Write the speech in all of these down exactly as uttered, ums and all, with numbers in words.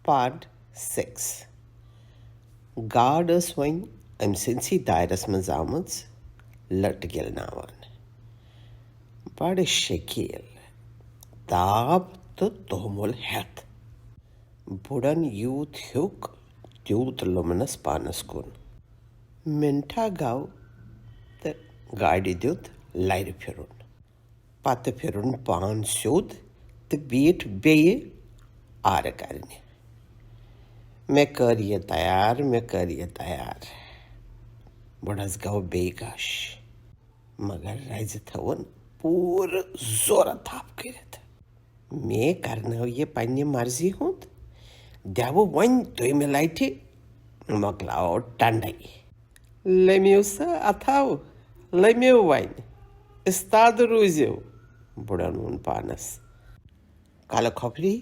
Part six. گاڈ ٲس وۄنۍ أمۍ سٕنٛدسٕے دایرس منٛز آمٕژ لٔٹ گِلناوان۔ بڑٕ شکیل، داب تہٕ تومُل ہٮ۪تھ۔ بُڈن یوٗت ہیوٚک، تیوٗت لوٚمنس پانس کُن۔ منٹھا گوٚو تہٕ گاڑِ دیُت لرِ پھِرُن۔ پتہٕ پھِرُن پان سیوٚد تہٕ بیٖٹھ بیٚیہِ آرٕ کرنہِ۔ "مےٚ کٔر یہِ تیار، مےٚ کٔر یہِ تیار۔" بُڈس گوٚو بیٚیہِ غش، مگر رزِ تھٲوٕن پوٗرٕ زورٕ تھپھ کٔرِتھ۔ "مے کرنٲو یہِ پننہِ مرضی ہُنٛد، دٮ۪وٕ وۄنۍ دوٚیمہِ لٹہِ، مۄکلاوو ٹنڈے۔" "لٔمِو سا اتھو، لٔمِو وۄنۍ، استاد روٗزِو۔" بُڈن ووٚن پانس۔ کلہٕ کھۄپری،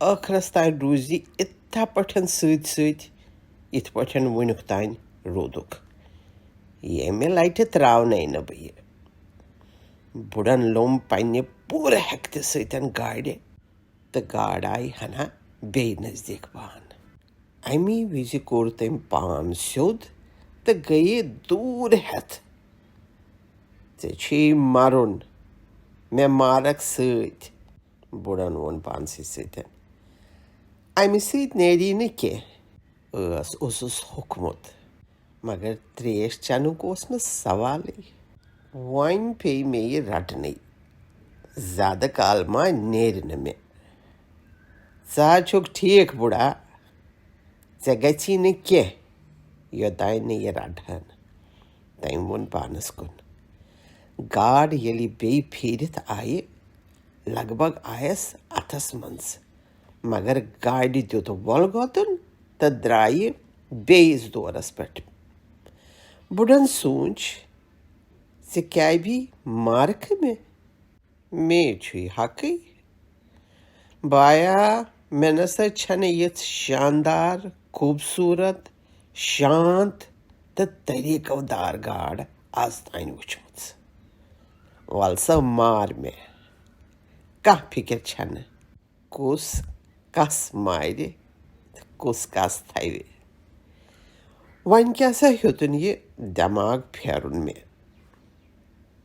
ٲخرس تام روٗز یہِ اِتھا پٲٹھۍ سۭتۍ سۭتۍ، یِتھ پٲٹھۍ وُنیُک تام روٗدُکھ۔ ییٚمہِ لٹہِ تراونَے نہٕ بہٕ یہِ۔ بُڈن لوٚم پننہِ پوٗرٕ ہٮ۪کتہِ سۭتۍ گاڑِ، تہٕ گاڈ آیہِ ہنا بیٚیہِ نزدیٖک پہن۔ اَمی وِزِ کوٚر تٔمۍ پان سیوٚد تہٕ گٔیہِ دوٗر ہٮ۪تھ۔ "ژےٚ چھُے مرُن، مےٚ مارکھ سۭتۍ۔" بُڈن ووٚن پانسٕے سۭتۍ۔ "اَمہِ سۭتۍ نیری نہٕ کینٛہہ۔" ٲس اوسُس ہوٚکھمُت، مگر تریش چنُک اوس نہٕ سوالٕے۔ وۄنۍ پیٚیہِ مےٚ یہِ رٹنٕے۔ زیادٕ کال ما نیرِ نہٕ مےٚ۔ "ژٕ حظ چھُکھ ٹھیٖک، بُڈا۔ ژےٚ گژھی نہٕ کینٛہہ، یوٚتام نہٕ یہِ رٹہٕ ہن۔" تٔمۍ ووٚن پانس کُن۔ گاڈ ییٚلہِ بیٚیہِ پھیٖرِتھ آیہِ، لگ بگ آیس اتھس منٛز، مگر گاڑِ دیُت وۄلہٕ گۄتُن تہٕ درٛایہِ بیٚیِس دورس پٮ۪ٹھ۔ بُڈن سوٗنچ، "ژےٚ کیٛاہ بی مارکھٕ مےٚ؟ مے چھُے حقٕے۔ بایا، مےٚ نسا چھنہٕ یِژھ شاندار، خوٗبصوٗرت، شانت تہٕ طریٖقو دار گاڈ از تام وٕچھمٕژ۔ ول سا مار مےٚ، کانٛہہ فِکر چھنہٕ۔ کُس کس مارِ تہٕ کُس کس تھاوِ۔" وۄنۍ کیٛاہ سا ہیوٚتُن یہِ دٮ۪ماغ پھیرُن مےٚ؟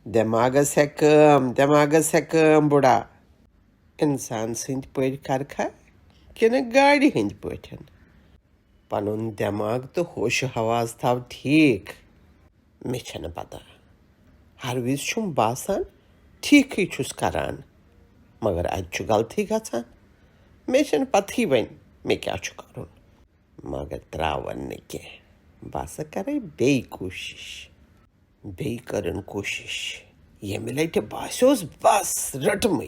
دٮ۪ماغس ہٮ۪کھ کٲم، دٮ۪ماغس ہٮ۪کھ کٲم، بُڈا۔ انسان سٕنٛدۍ پٲٹھۍ کرکھا کِنہٕ گاڑِ ہٕنٛدۍ پٲٹھۍ؟ پنُن دٮ۪ماغ تہٕ ہوش و حواس تھاو ٹھیٖک۔ مےٚ چھنہٕ پتہ۔ ہر وِزِ چھُم باسان ٹھیٖکھٕے چھُس کران، مگر اتہِ چھُ غلطی گژھان۔ مےٚ چھنہٕ پتہٕے وۄنۍ مےٚ کیٛاہ چھُ کرُن۔ مگر تراون نہٕ کینٛہہ، بہٕ ہسا کرے بیٚیہِ کوٗشش۔ بیٚیہِ کٔرٕن کوٗشِش۔ ییٚمہِ لٹہِ باسیوس بس رٔٹمٕے،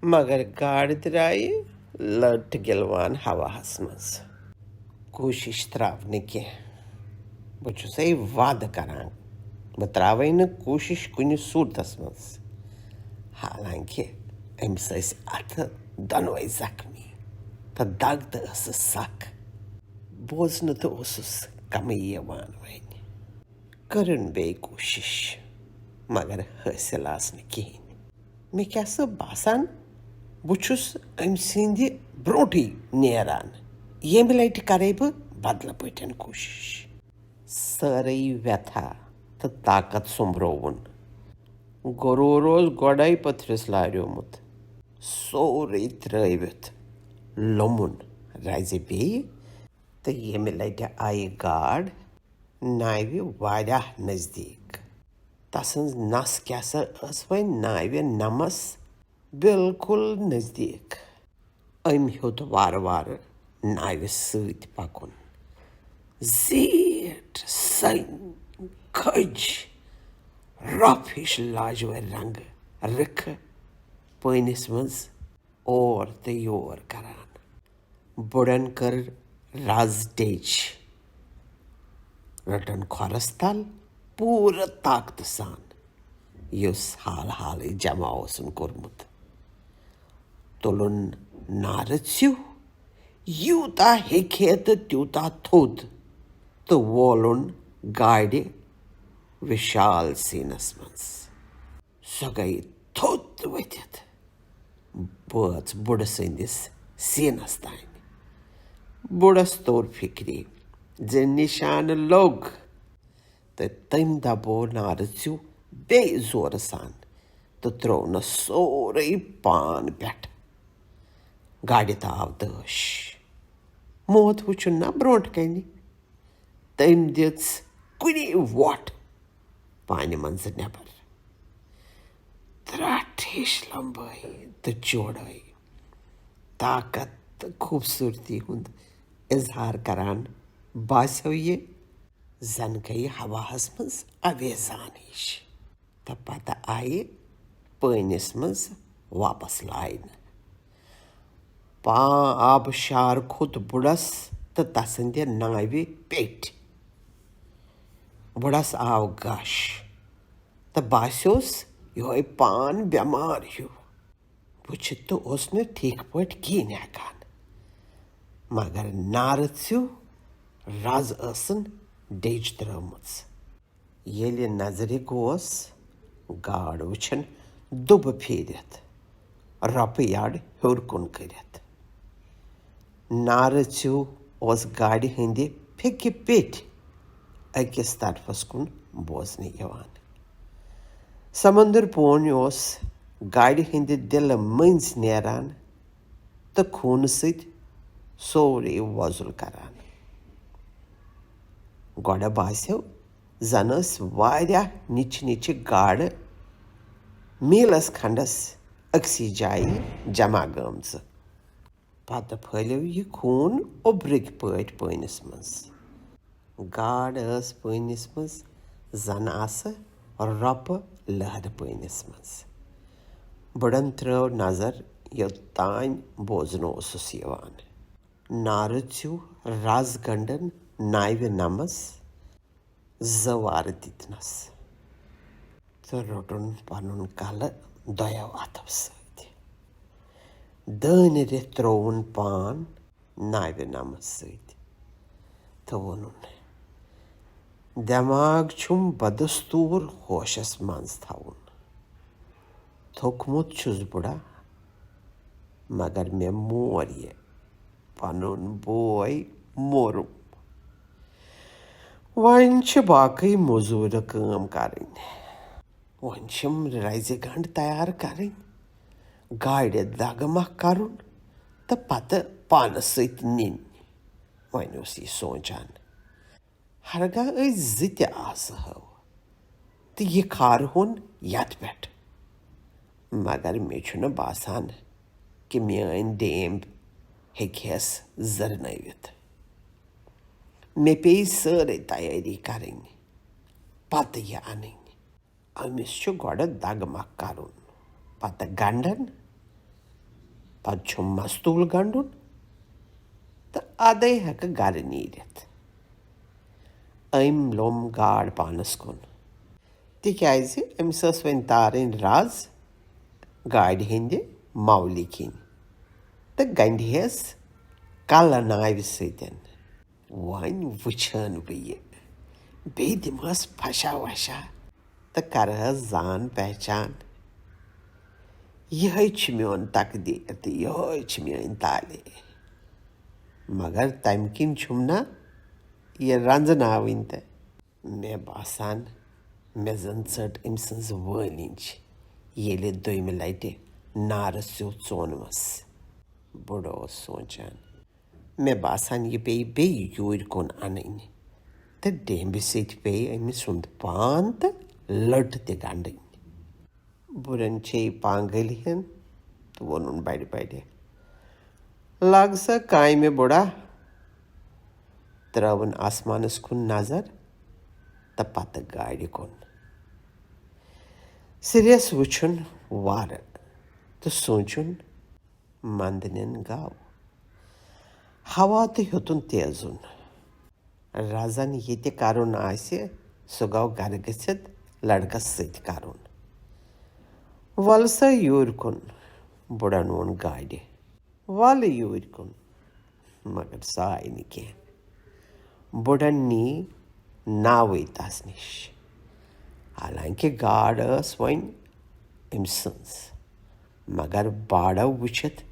مگر گاڈٕ درٛایہِ لٔٹ گِلوان ہواہس منٛز۔ کوٗشِش ترٛاو نہٕ کینٛہہ۔ بہٕ چھُسے وعدٕ کران، بہٕ ترٛاوے نہٕ کوٗشِش کُنہِ صوٗرتس منٛز۔ حالانکہِ أمِس ٲسۍ اتھٕ دۄنوَے زخمی تہٕ دگ تہٕ ٲسٕس سخ۔ بوزنہٕ تہٕ اوسُس کمٕے یِوان وۄنۍ۔ کٔرٕن بیٚیہِ کوٗشِش، مگر حٲصِل آس نہٕ کِہیٖنۍ۔ مےٚ کیٛاہ سا باسان، بہٕ چھُس أمۍ سٕنٛدِ برٛونٛٹھٕے نیران۔ ییٚمہِ لٹہِ کرے بہٕ بدلہٕ پٲٹھۍ کوٗشِش۔ سٲرٕے وٮ۪تھا تہٕ طاقت سوٚمبرووُن۔ غروٗر اوس گۄڈَے پٔتھرِس لاریومُت۔ سورُے ترٛٲوِتھ لوٚمُن رزِ بیٚیہِ، تہٕ ییٚمہِ لٹہِ آیہِ گاڈ ناوِ واریاہ نزدیٖک۔ تسٕنٛز نس کیٛاہ سا ٲس وۄنۍ ناوِ نمس بالکل نزدیٖک۔ أمۍ ہیوٚت وارٕ وارٕ ناوِ سۭتۍ پکُن۔ زیٖٹھ، سٔنۍ، کھٔج، رۄپھ ہِش لاجوَرِ رنٛگہٕ رٕکھٕ پٲنِس منٛز اور تہٕ یور کران۔ بُڈن کٔر رز ڈیٚج، رٔٹٕن کھۄرس تل پوٗرٕ طاقتہٕ سان، یُس حال حالٕے جمع اوسُن کوٚرمُت۔ تُلُن نارٕ ژِیوٗ، یوٗتاہ ہیٚکہِ ہے تہٕ تیوٗتاہ تھوٚد، تہٕ وولُن گاڑِ وِشال سیٖنس منٛز۔ سۄ گٔیہِ تھوٚد ؤتھِتھ بٲژ بُڈٕ سٕنٛدِس سیٖنس تام۔ بُڈس توٚر فِکرِ زِ نِشانہٕ لوٚگ، تہٕ تٔمۍ دبوو نارٕ ژیوٗ بیٚیہِ زورٕ سان تہٕ ترٛوونس سورُے پان پٮ۪ٹھ۔ گاڑِ تاو دٲش۔ موت وُچھُن نہ برونٛٹھ کنہِ۔ تٔمۍ دِژ کُنی وۄٹھ پانہِ منٛزٕ نٮ۪بر۔ ترٛٹھ ہِش لمبٲے تہٕ چوڑٲے، طاقت تہٕ خوٗبصوٗرتی ہُنٛد اظہار کران باسیو یہِ زن گٔیہِ ہواہس منٛز اویزان ہِش۔ تہٕ پتہٕ آیہِ پٲنِس منٛز واپس لاینہٕ۔ پا آبہٕ شار کھوٚت بُڈس تہٕ تسٕنٛدِ ناوِ پیٚٹھۍ۔ بُڈس آو غش تہٕ باسیوس یِہوٚے پان بٮ۪مار ہیوٗ۔ وٕچھِتھ تہٕ اوس نہٕ ٹھیٖک پٲٹھۍ کِہیٖنۍ ہٮ۪کان، مگر نارٕ ژیوٗ رز ٲسٕن ڈیٚج ترٲومٕژ۔ ییٚلہِ نظرِ گوس، گاڈ وٕچھن دُبہٕ پھیٖرِتھ، رۄپہٕ یڈ ہیوٚر کُن کٔرِتھ۔ نارٕ ژیوٗ اوس گاڑِ ہٕنٛدِ پھیٚکہِ پیٚٹھۍ أکِس طرفس کُن بوزنہٕ یِوان۔ سمندر پونۍ اوس گاڑِ ہٕنٛدِ دِلہٕ مٔنٛزۍ نیران تہٕ خوٗنہٕ سۭتۍ سورُے وۄزُل کران۔ گۄڈٕ باسیو زن ٲسۍ واریاہ نِچہِ نِچہِ گاڈٕ میٖلس کھنٛڈس أکسٕے جایہِ جمع گٔمژٕ۔ پتہٕ پھٔہلیو یہِ خوٗن اوٚبرٕکۍ پٲٹھۍ پٲنِس منٛز۔ گاڈ ٲس پٲنِس منٛز زن آسہٕ رۄپہٕ لہرٕ پٲنِس منٛز۔ بُڈن ترٲو نظر یوٚتام بوزنہٕ اوسُس یِوان۔ نارٕ ژیوٗ رز گنڈن ناوِ نمس زٕ وارٕ دِتنس تہٕ روٚٹُن پنُن کلہٕ دۄیو اتھو سۭتۍ۔ دٲنہِ رِتھ ترٛووُن پان ناوِ نمس سۭتۍ تہٕ ووٚنُن، "دٮ۪ماغ چھُم بدستوٗر ہوشس منٛز تھاوُن۔ تھوٚکمُت چھُس بُڈا، مگر مےٚ مور یہِ پنُن بوے مورُم۔ وۄنۍ چھِ باقٕے مٔزوٗرِ کٲم کرٕنۍ۔ وۄنۍ چھِم رزِ گنڈ تیار کرٕنۍ، گاڑِ دگہٕ مکھ کرُن تہٕ پتہٕ پانس سۭتۍ نِنۍ۔" وۄنۍ اوس یہِ سونٛچان، ہرگاہ أسۍ زٕ تہِ آسہٕ ہو تہٕ یہِ کھارہون یتھ پٮ۪ٹھ، مگر مےٚ چھُنہٕ باسان کہِ میٲنۍ ڈیمب ہیٚکہِ ہس زرنٲوِتھ۔ مےٚ پیٚیہِ سٲرٕے تیٲری کرٕنۍ، پتہٕ یہِ انٕنۍ۔ أمِس چھُ گۄڈٕ دگہٕ مکھ کرُن، پتہٕ گنڈن، پتہٕ چھُم مستوٗل گنڈُن تہٕ ادے ہٮ۪کہٕ گرٕ نیٖرِتھ۔ أمۍ لوٚم گاڈ پانس کُن، تِکیازِ أمِس ٲس وۄنۍ تارٕنۍ رز گاڑِ ہٕنٛدِ مولہِ کِنۍ تہٕ گنڈِ ہٮ۪س کلہٕ ناوِ سۭتۍ۔ وۄنۍ وٕچھن بہٕ یہِ، بیٚیہِ دِمہس پھشا وشا تہٕ کرہس زان پہچان۔ یِہوٚے چھُ میون تقدیٖر تہٕ یِہوٚے چھِ میٲنۍ تعلیٖم۔ مگر تمہِ کِنۍ چھُم نہ یہِ رنزناوٕنۍ تہٕ۔ مےٚ باسان، مےٚ زن ژٔٹ أمۍ سٕنٛز وٲلِنج، ییٚلہِ دوٚیمہِ لٹہِ نارس سیوٚد ژونمس۔ بُڈٕ اوس سونٛچان، مےٚ باسان، یہِ پیٚیہِ بیٚیہِ یوٗرۍ کُن انٕنۍ۔ تہٕ ڈیمبہِ سۭتۍ پیٚیہِ أمۍ سُنٛد پان تہٕ لٔٹ تہِ گنڈٕنۍ۔ بُڈن چھے پانگٔلۍ ہن تہٕ ووٚنُن بڑِ بڑِ، "لگ سا کامہِ بُڈا۔" ترٲوٕن آسمانس کُن نظر تہٕ پتہٕ گاڑِ کُن۔ سِریس وُچھُن وارٕ تہٕ سونٛچُن، مندنٮ۪ن گاو۔ ہوا تہٕ ہیوٚتُن تیزُن۔ رزن یہِ تہِ کرُن آسہِ، سُہ گوٚو گرٕ گٔژھِتھ لڑکس سۭتۍ کرُن۔ "ولہٕ سا یوٗرۍ کُن"، بُڈن ووٚن گاڑِ۔ "ولہٕ یوٗرۍ کُن"، مگر سۄ آیہِ نہٕ کینٛہہ۔ بُڈن نی ناوٕے تس نِش۔ حالانکہِ گاڈ ٲس وۄنۍ أمۍ سٕنٛز، مگر باڈو وٕچھِتھ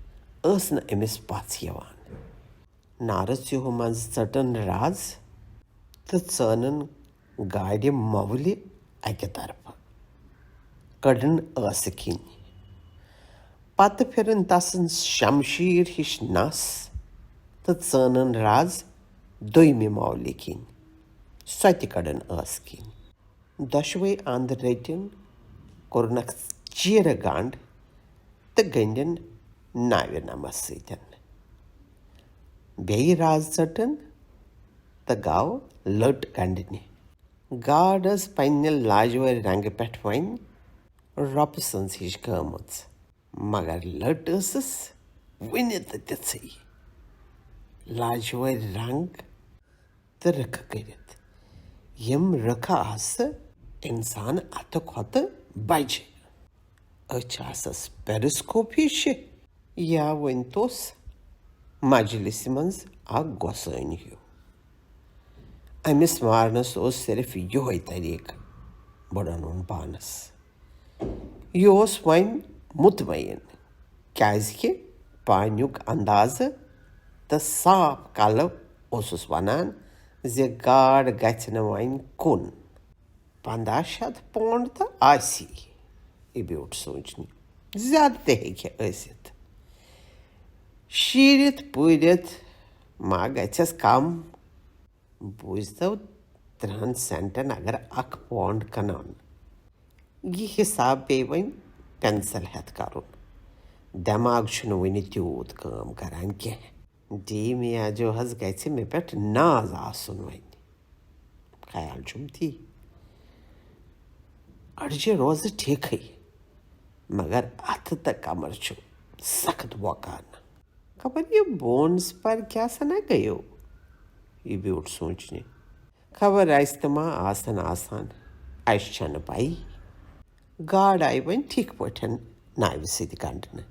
ٲس نہٕ أمِس پژھ یِوان۔ نارٕ ژیوٗہہٕ منٛز ژٔٹٕن راز تہٕ ژٲنٕن گاڑِ مۄلہِ اَکہِ طرفہٕ۔ کٔڈٕن ٲسہٕ کِنۍ۔ پتہٕ پھِرٕن تسٕنز شمشیر ہِش نس تہٕ ژٲنٕن راز دوٚیمہِ مۄلہِ کِنۍ۔ سۄ تہِ کٔڈٕن ٲسہٕ کِنۍ۔ دۄشوے اند رٔٹِن، کوٚرنکھ چیرٕ گنڈ تہٕ گٔنڈِن ناوِ نمس سۭتۍ۔ بیٚیہِ راز ژٔٹٕن تہٕ گاو لٔٹ گنڈنہِ۔ گاڈ ٲس پننہِ لاجوٲرۍ رنگہٕ پٮ۪ٹھ وۄنۍ رۄپہٕ سٕنز ہِش گٔمٕژ، مگر لٔٹ ٲسٕس وُنہِ تہِ تِژھٕے۔ لاجوٲرۍ رنگ تہٕ رٕکھٕ کٔرِتھ، یِم رٕکھٕ آسہٕ اِنسان اَتھٕ کھۄتہٕ بجہِ۔ أچھ آسس پیرسکوپ ہِشہِ، یا ؤنۍ توس مجلسہِ منٛز اکھ گۄسٲنۍ ہیوٗ۔ أمِس مارنس اوس صرف یِہوے طریٖقہٕ، بُڈن ووٚن پانس۔ یہِ اوس وۄنۍ مطمئن، کیازِ کہِ پانیُک اندازٕ تہٕ صاف کلہٕ اوسُس ونان زِ گاڈ گژھِ نہٕ وۄنۍ کُن۔ پنٛداہ شتھ پونڈ تہٕ آسی، یہِ بیوٗٹھ سونٛچنہِ، زیادٕ تہِ ہیٚکہِ ٲسِتھ۔ شیٖرِتھ پوٗرِتھ ما گژھٮ۪س کم؟ بوٗزتو، ترٛہن سینٹن اگر اکھ پونڈ کٕنان۔ یہِ حساب پیٚیہِ وۄنۍ پینسل ہٮ۪تھ کرُن۔ دٮ۪ماغ چھُنہٕ وُنہِ تیوٗت کٲم کران کینٛہہ۔ ڈی میاجوہس گژھِ مےٚ پٮ۪ٹھ ناز آسُن وۄنۍ۔ خیال چھُم تی۔ أڈجہِ روزٕ ٹھیٖکھٕے، مگر اَتھٕ تہٕ کمر چھُ سخت وۄکان۔ خبر یہِ بون سپر کیٛاہ سنا گٔیو؟ یہِ بیوٗٹھ سونٛچنہِ۔ خبر اَسہِ تہِ ما آسن آسان، اَسہِ چھَنہٕ پَیی۔ گاڈ آیہِ وۄنۍ ٹھیٖک پٲٹھۍ ناوِ سۭتۍ گنٛڈنہٕ۔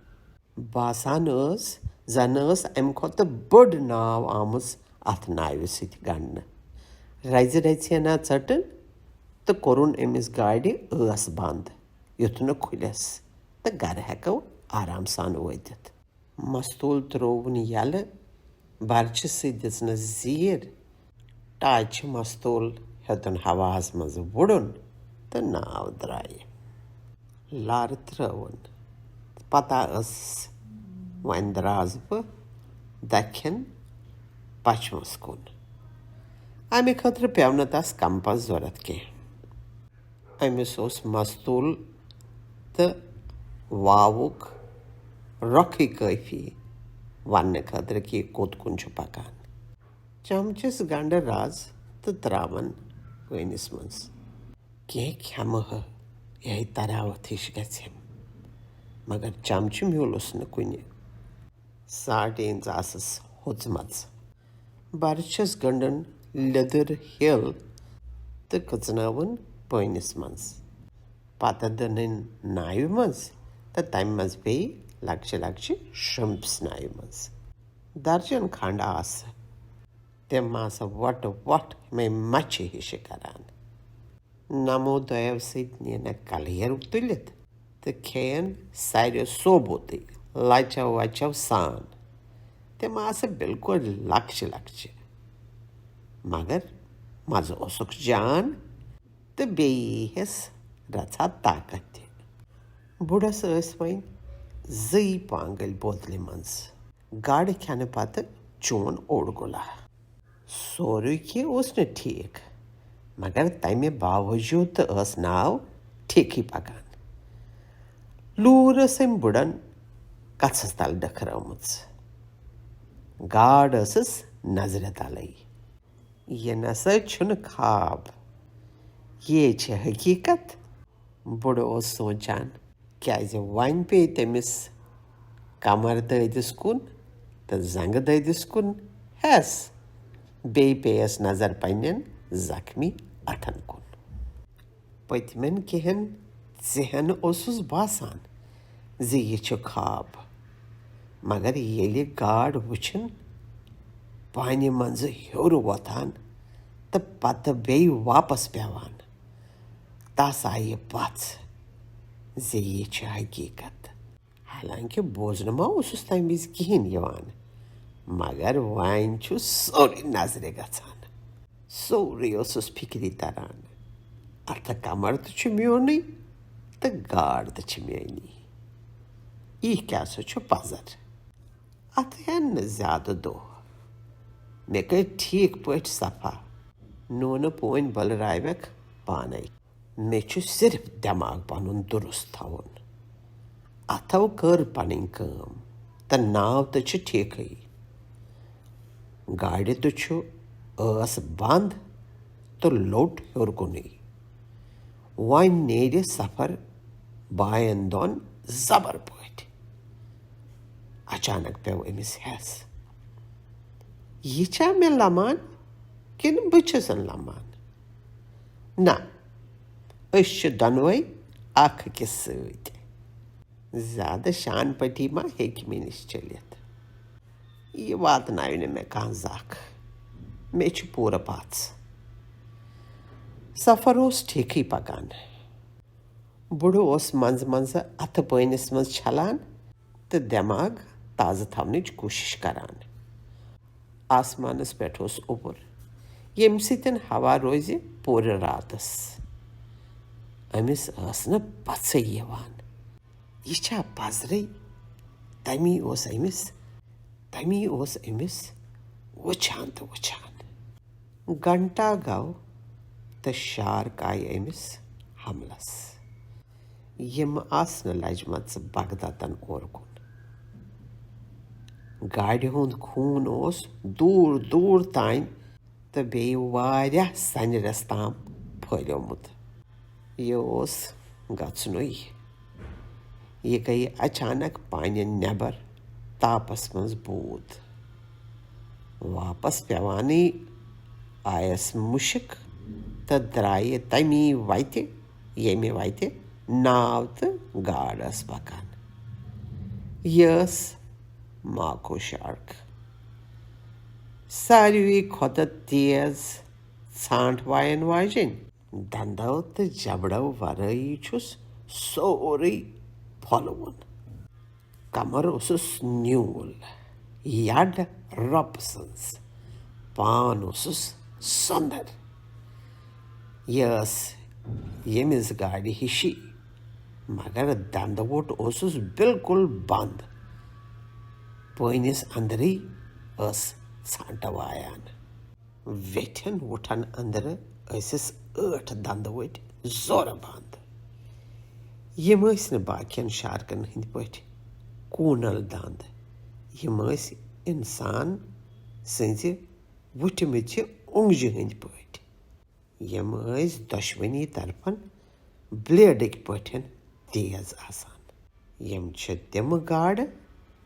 باسان ٲس زن ٲس امہِ کھۄتہٕ بٔڑ ناو آمٕژ اتھ ناوِ سۭتۍ گنڈنہٕ۔ رزِ رژھینا ژٔٹٕن تہٕ کوٚرُن أمِس گاڑِ ٲس بند، یُتھ نہٕ کھُلٮ۪س تہٕ گرٕ ہٮ۪کو آرام سان وٲتِتھ۔ مستول ترووُن یلہٕ، برچہِ سۭتۍ دِژنس زیٖر۔ ٹاچہِ مستول ہیوٚتُن ہوہَس منٛز وُڈُن تہٕ ناو درٛایہِ۔ لارٕ ترٲوٕن۔ پتہ ٲس، وۄنۍ درٛاس بہٕ دَکھٮ۪ن پچھمَس کُن۔ اَمہِ خٲطرٕ پیوٚو نہٕ تَس کمپَس ضوٚرَتھ کینٛہہ۔ أمِس اوس مستول تہٕ واوُک رۄخٕے کٲفی وننہٕ خٲطرٕ کہِ یہِ کوٚت کُن چھُ پکان۔ چمچس گنڈٕ رز تہٕ تراون پٲنِس منٛز۔ کینٛہہ کھٮ۪مہٕ ہا، یِہے تراوتھ ہِش گژھٮ۪م، مگر چمچہٕ میوٗلُس نہٕ کُنہِ۔ سارڈینز آسس ہوٚژمژ۔ برچھس گنڈن لیٚدٕر ہِل تہٕ کٕژنٲوٕن پٲنِس منٛز۔ پتہٕ دٕنٕنۍ ناوِ منٛز تہٕ تمہِ منٛز بیٚیہِ لۄکچہِ لۄکچہِ شرمپس ناوِ منٛز۔ درجن کھنڈ آسہٕ۔ تِم آسہٕ وۄٹہٕ وۄٹھ ہِمے مچھِ ہِشہِ کران۔ نمو دۄیو سۭتۍ نِنکھ کلہیر تُلِتھ تہٕ کھیٚین ساروِیو صوبوتٕے لچو وچو سان۔ تِم آسہٕ بالکل لۄکچہِ لۄکچہِ، مگر مزٕ اوسُکھ جان تہٕ بیٚیہِ ییٖہس رژھا طاقت تہِ۔ بُڈس ٲسۍ وۄنۍ زٕے پانگلۍ بوتلہِ منٛز۔ گاڈٕ کھٮ۪نہٕ پتہٕ چون اوٚڑ گُلا۔ سورُے کینٛہہ اوس نہٕ ٹھیٖک، مگر تمہِ باوجوٗد تہٕ ٲس ناو ٹھیٖکھٕے پکان۔ لوٗر ٲس أمۍ بُڈن کژھس تل ڈٔکھرٲومٕژ۔ گاڈ ٲسٕس نظرِ تلٕے۔ یہِ نسا چھُنہٕ خواب، یہِ چھِ حقیٖقت۔ بُڈٕ اوس سونٛچان، کیٛازِ وۄنۍ پیٚیہِ تٔمِس کمر دٲدِس کُن تہٕ زنٛگہٕ دٲدِس کُن ہٮ۪س، بیٚیہِ پیٚیَس نظر پننٮ۪ن زخمی اتھن کُن۔ پٔتمٮ۪ن کینٛہن ژیہن اوسُس باسان زِ یہِ چھُ خواب، مگر ییٚلہِ گاڈ وُچھِن پانہِ منٛزٕ ہیوٚر وۄتھان تہٕ پتہٕ بیٚیہِ واپس پٮ۪وان، تس آیہِ پژھ زِ یہِ چھِ حقیٖقت۔ حالانکہِ بوزنہٕ ما اوسُس تمہِ وِزِ کِہیٖنۍ یِوان، مگر وۄنۍ چھُ سورُے نظرِ گژھان۔ سورُے اوسُس فِکرِ تران۔ اَتھٕ کمر تہِ چھُ میونُے تہٕ گاڈ تہِ چھِ میٲنی۔ یہِ کیٛاہ سا چھُ پزر؟ اَتھ ہٮ۪ن نہٕ زیادٕ دۄہ۔ مےٚ کٔرۍ ٹھیٖک پٲٹھۍ صفا۔ نوٗنہٕ پوٗنۍ بٔلراوٮ۪کھ پانے۔ مےٚ چھُ صرف دٮ۪ماغ پنُن درست تھاوُن۔ اَتھو کٔر پنٕنۍ کٲم تہٕ ناو تہِ چھِ ٹھیٖکھٕے۔ گاڑِ تہِ چھُ ٲس بنٛد تہٕ لوٚٹ ہیوٚر کُنُے۔ وۄنۍ نیرِ سفر باین دۄن زبر پٲٹھۍ۔ اچانک پیوٚو أمِس ہٮ۪س۔ یہِ چھا مےٚ لمان کِنہٕ بہٕ چھسن لمان؟ نہ، أسۍ چھِ دۄنوَے اکھ أکِس سۭتۍ۔ زیادٕ شان پٲٹھی ما ہیٚکہِ مےٚ نِش چٔلِتھ؟ یہِ واتناوِ نہٕ مےٚ کانٛہہ زکھ۔ مےٚ چھِ پوٗرٕ پژھ۔ سفر اوس ٹھیٖکھٕے پکان۔ بُڈٕ اوس منٛزٕ منٛزٕ اَتھٕ پٲنِس منٛز چھلان تہٕ دٮ۪ماغ تازٕ تھاونٕچ کوٗشِش کران۔ آسمانس پٮ۪ٹھ اوس اوٚبُر، ییٚمہِ سۭتۍ ہوا روزِ پوٗرٕ راتس۔ أمِس ٲس نہٕ پژھٕے یِوان۔ یہِ چھا پزرٕے؟ تمی اوس أمِس، تمی اوس أمِس وٕچھان تہٕ وٕچھان۔ گھنٹا گوٚو تہٕ شارک آیہِ أمِس حملس۔ یِم آسہٕ نہٕ لجمژٕ بغدادن اورٕ کُن۔ گاڑِ ہُنٛد خوٗن اوس دوٗر دوٗر تام تہٕ بیٚیہِ واریاہ سنرس تام پھٔہلیومُت۔ یہِ اوس گژھنُے۔ یہِ گٔیہِ اچانک پانہِ نٮ۪بر تاپس منٛز بوٗد۔ واپس پٮ۪وانٕے آیس مُشک تہٕ درٛایہِ تمی وتہِ، ییٚمہِ وتہِ ناو تہٕ گاڈ ٲس پکان۔ یہِ ٲس ماکو شارک، ساروی کھۄتہٕ تیز ژھانٛٹھ وایَن واجیٚنۍ۔ دندو تہٕ جبڑو ورٲیی چھُس سورُے پھۄلوُن۔ کمر اوسُس نیوٗل، یڈ رۄپہٕ سٕنٛز، پان اوسُس سۄندر۔ یہِ ٲس ییٚمِس گاڑِ ہِشی، مگر دندٕ ووٚٹ اوسُس بالکل بند۔ پٲنِس اندرٕے ٲس ژھانٛٹہٕ وایان۔ ویٹھٮ۪ن وُٹھن اندرٕ ٲسِس ٲٹھ دندٕ وٕٹۍ زورٕ بند۔ یِم ٲسۍ نہٕ باقین شارکن ہٕنٛدۍ پٲٹھۍ کوٗنل دند۔ یِم ٲسۍ انسان سٕنزِ وُٹھمٕژِ اونگجہِ ہٕنٛدۍ پٲٹھۍ۔ یِم ٲسۍ دۄشوٕنی طرفن بلیڈٕکۍ پٲٹھۍ تیز آسان۔ یِم چھِ تِمہٕ گاڈٕ،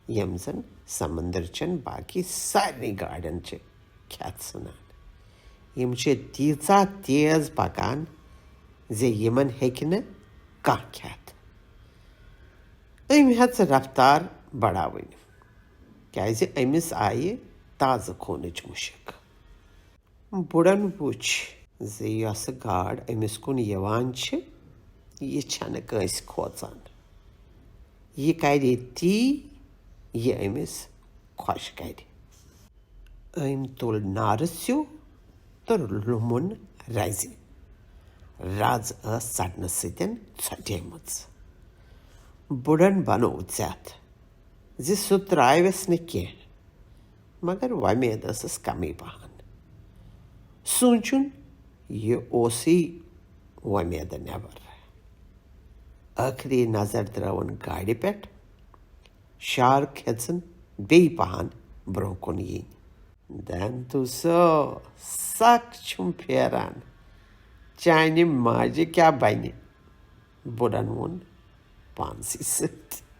یِم زن سمندر چٮ۪ن باقی سارنٕے گاڈن چھِ کھٮ۪تھ ژھٕنان۔ یِم چھِ تیٖژاہ تیز پکان زِ یِمن ہیٚکہِ نہٕ کانٛہہ کھٮ۪تھ۔ أمۍ ہٮ۪ژ رفتار بڑاوٕنۍ، کیازِ أمِس آیہِ تازٕ خوٗنٕچ مُشک۔ بُڈن وُچھ زِ یۄسہٕ گاڈ أمِس کُن یِوان چھِ، یہِ چھنہٕ کٲنٛسہِ کھوژان۔ یہِ کرِ تی، یہِ أمِس خۄش کرِ۔ أمۍ تُل نارٕ سیوٚو تہٕ لوٚمُن رزِ۔ رز ٲس ژٹنہٕ سۭتۍ ژھۄٹیمٕژ۔ بُڈن بنوو ژٮ۪تھ زِ سُہ ترٛاوٮ۪س نہٕ کینٛہہ، مگر وۄمید ٲسٕس کمٕے پہن۔ سونٛچُن، یہِ اوسُے وۄمیدٕ نٮ۪بر۔ ٲخری نظر ترٲوٕن گاڑِ پٮ۪ٹھ۔ شارک ہیٚژٕن بیٚیہِ پہن برونٛہہ کُن یِنۍ۔ دنتو سو، سک چھُم پھیران۔ چانہِ ماجہِ کیٛاہ بنہِ؟ بُڈن ووٚن پانسٕے سۭتۍ۔